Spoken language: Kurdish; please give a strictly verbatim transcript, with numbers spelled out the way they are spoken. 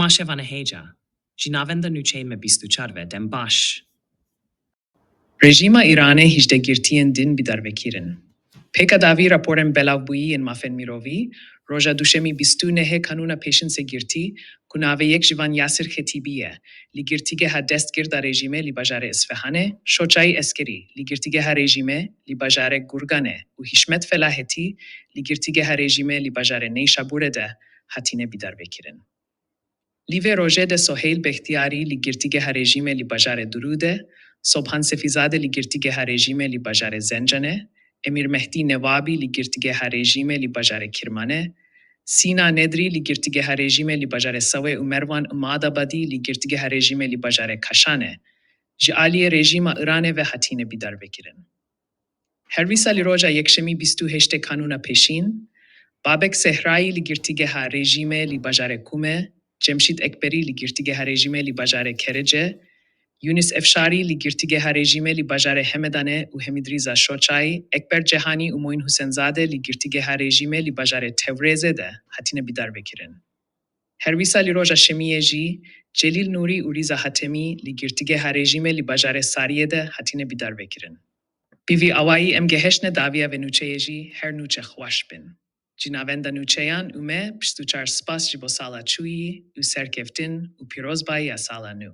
Ma şevane hêja. Ji navenda nûçeyê me bîst û çar ve dem baş. Rejîma Îranê hîjdeh girtiyên din bidarve kirin. Pêka dawî raporên belavbûyî yên mafên mirovî, roja duşemî bîst û nehê Kanûna Pêşîn sê girtî, ku navê yek ji van Yasir Xetîbî ye, li girtîgeha destgirda rejîmê li bajarê Isfehanê, Şoçayî Eskerî, li girtîgeha rejîmê li bajarê Gurganê û Hîşmet Felahetî, li girtîgeha rejîmê li bajarê Neyşabûrê de hatine bidarvekirin. Li vê rojê de Soheyl Bextiyarî li girtîgeha rejîmê li bajarê Durû de, Sobhan Sefîzade li girtîgeha rejîmê li bajarê Zencanê, Emîr Mehdî Newabî li girtîgeha rejîmê li bajarê Kirmanê, Sîna Nedrî li girtîgeha rejîmê li bajarê Sewê û Merwan Imadabadî li girtîgeha rejîmê li bajarê Kaşanê, ji aliyê rejîma Îranê ve hatine bidarvekirin. Her wisa li roja yekşemî bîst û heştê Kanûna Pêşîn, Babek Sehrayî li girtîgeha rejîmê li bajarê Kumê, Cemşîd Ekberî li girtîgeha rejîmê li bajarê Kerice, Yunus Efşarî li girtîgeha rejîmê li bajarê Hemedanê û Hemîdrîza Şoçayî, Ekber Cehanî û Moîn Husenzade li girtîgeha rejîmê li bajarê Tewrêzê de hatine bidarvekirin. Her wisa li roja şemiyê jî Celîl Nûrî û Rîza Hatemî li girtîgeha rejîmê li bajarê Sariyê de hatine bidarvekirin. Bi vî awayî em gehiştine dawiya vê nûçeyê jî her nûçe xweş bin. Ji navenda nûçeyan û me bîst û çar spas ji bo sala çûyî û serkeftin û pîrozbayiya sala nû.